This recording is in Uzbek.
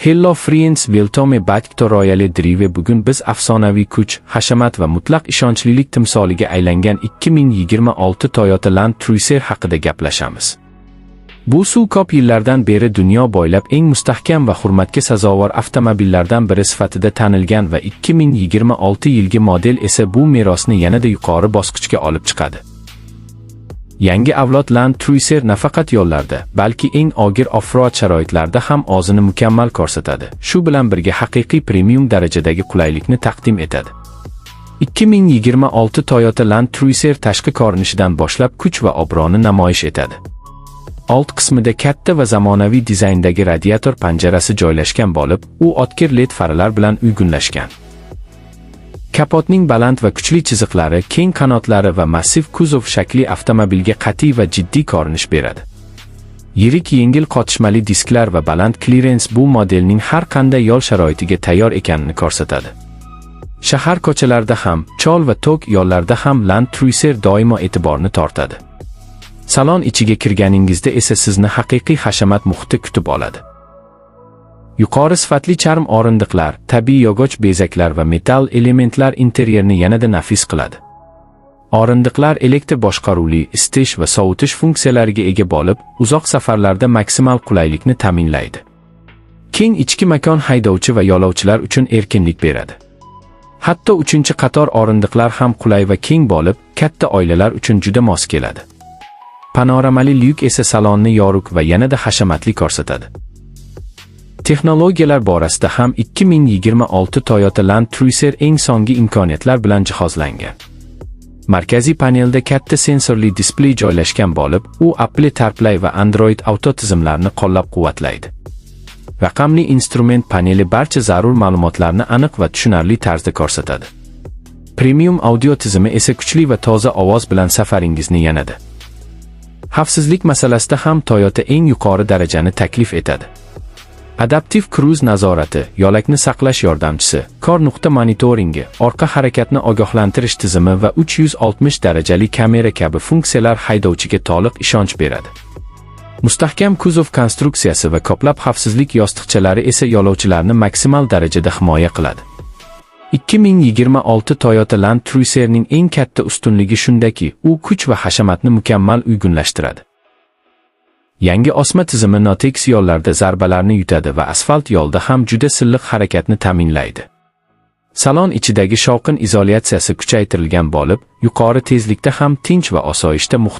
Hello friends, welcome back to Royal Drive. Bugun biz afsonaviy kuch, hashamat va mutlaq ishonchlilik timsoliga aylangan 2026 Toyota Land Cruiser haqida gaplashamiz. Bu SUV ko'p yillardan beri dunyo bo'ylab eng mustahkam va hurmatga sazovor avtomobillardan biri sifatida tanilgan va 2026 yilgi model esa bu merosni yanada yuqori bosqichga olib chiqadi. Yangi avlod Land Cruiser nafaqat yo'llarda, balki eng og'ir off-road sharoitlarda ham o'zini mukammal ko'rsatadi. Shu bilan birga haqiqiy premium darajadagi qulaylikni taqdim etadi. 2026 Toyota Land Cruiser tashqi ko'rinishidan boshlab kuch va obro'ni namoyish etadi. Old qismida katta va zamonaviy dizayndagi radiator panjarasi joylashgan bo'lib, u o'tkir LED faralar bilan uyg'unlashgan. Kapotning baland va kuchli chiziqlari, keng qanotlari va massiv kuzov shakli avtomobilga qat'iy va jiddiy ko'rinish beradi. Yirik yengil qotishmali disklar va baland klirens bu modelning har qanday yo'l sharoitiga tayyor ekanini ko'rsatadi. Shahar ko'chalarida ham, cho'l va to'k yo'llarda ham Land Cruiser doimo e'tiborni tortadi. Salon ichiga kirganingizda esa sizni haqiqiy hashamat muhiti kutib oladi. Yuqori sifatli charm o'rindiqlar, tabiiy yog'och bezaklar va metall elementlar interyerni yanada nafis qiladi. O'rindiqlar elektr boshqaruvli isitish va sovutish funksiyalariga ega bo'lib, uzoq safarlarda maksimal qulaylikni ta'minlaydi. Keng ichki makon haydovchi va yo'lovchilar uchun erkinlik beradi. Hatto uchinchi qator o'rindiqlar ham qulay va keng bo'lib, katta oilalar uchun juda mos keladi. Panoramali lyuk esa salonni yorug' va yanada hashamatli ko'rsatadi. Texnologiyalar borasida ham 2026 Toyota Land Cruiser eng so'nggi imkoniyatlar bilan jihozlangan. Markaziy panelda katta sensorli displey joylashgan bo'lib, u Apple CarPlay va Android Auto tizimlarini qo'llab-quvvatlaydi. Raqamli instrument paneli barcha zarur ma'lumotlarni aniq va tushunarli tarzda ko'rsatadi. Premium audio tizimi esa kuchli va toza ovoz bilan safaringizni yanada. Xavfsizlik masalasida ham Toyota eng yuqori darajani taklif etadi. Adaptiv kruiz nazorati, yo'lakni saqlash yordamchisi, kor nuqta monitoringi, orqa harakatni ogohlantirish tizimi va 360 darajali kamera kabi funksiyalar haydovchiga to'liq ishonch beradi. Mustahkam kuzov konstruksiyasi va ko'plab xavfsizlik yostiqchalari esa yo'lovchilarni maksimal darajada himoya qiladi. 2026 Toyota Land Cruiser'ning eng katta ustunligi shundaki, u kuch va hashamatni mukammal uyg'unlashtiradi. Yangi osma tizimi notekis yo'llarda zarbalarni yutadi va asfalt yo'lda ham juda silliq harakatni ta'minlaydi. Salon ichidagi shovqin izolyatsiyasi kuchaytirilgan bo'lib, yuqori tezlikda ham tinch va osoyishta muhit